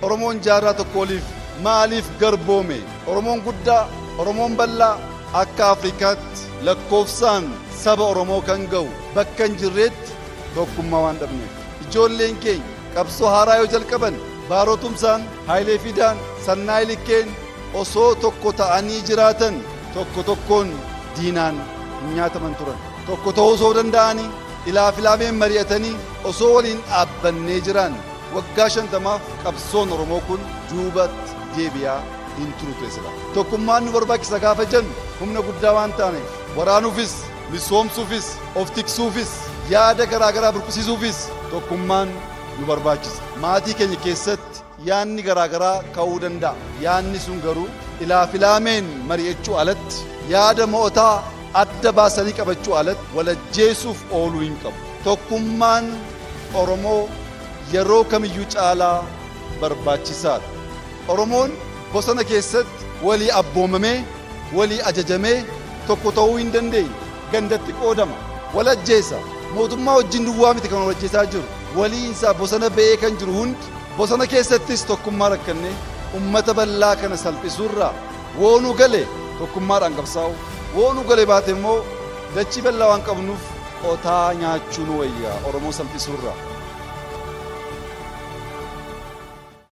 Oromoon jaarraa tokko oliif maaliif garboome? Oromoon guddaa, Oromoon bal'aa akka Afrikaatti lakkoofsaan saba Oromoo kan ga'u bakka hin jirreetti tokkummaa waan dhabneef. Ijoolleen keenya qabsoo haaraa yoo jalqaban Baaroo Tumsaan, Hayilee Fidaan, Sannaay Likkeen osoo tokko ta'anii jiraatan tokko tokkoon diinaan hin nyaataman turan. Tokko ta'uu osoo danda'anii ilaaf ilaameen mari'atanii osoo waliin dhaabbannee jiraan waggaa 50f qabsoon Oromoo kun duubatti deebi'aa hin turu ture sila. Tokkummaan nu barbaachisa gaafa jennu humna guddaa waan taaneef waraanuufis, misoomsuufis, of tiksuufis, yaada garaa garaa burqisiisuufis tokkummaan nu barbaachisa. Maatii keenya keessatti yaadni garaa garaa ka'uu danda'a. Yaadni sun garuu ilaaf ilaameen mari'achuu alatti yaada mo'ataa adda baasanii qabachuu alatti walajjeesuuf ooluu hin qabu. Tokkummaan Oromoo yeroo kamiyyuu caalaa barbaachisaadha. Oromoon bosona keessatti walii abboomamee, walii ajajamee tokko ta'uu hin dandeenye. Gandatti qoodama. Wal ajjeesa. Mootummaa wajjin duwwaa miti kan wal ajjeesaa jiru. Waliinsaa bosona ba'ee kan jiru hundi bosona keessattis tokkummaa rakkannee ummata bal'aa kana salphisuurraa woonuu gale tokkummaadhaan qabsaa'u. Woonuu gale baate immoo dachii bal'aa waan qabnuuf qotaa nyaachuu nu wayya Oromoo salphisuurraa.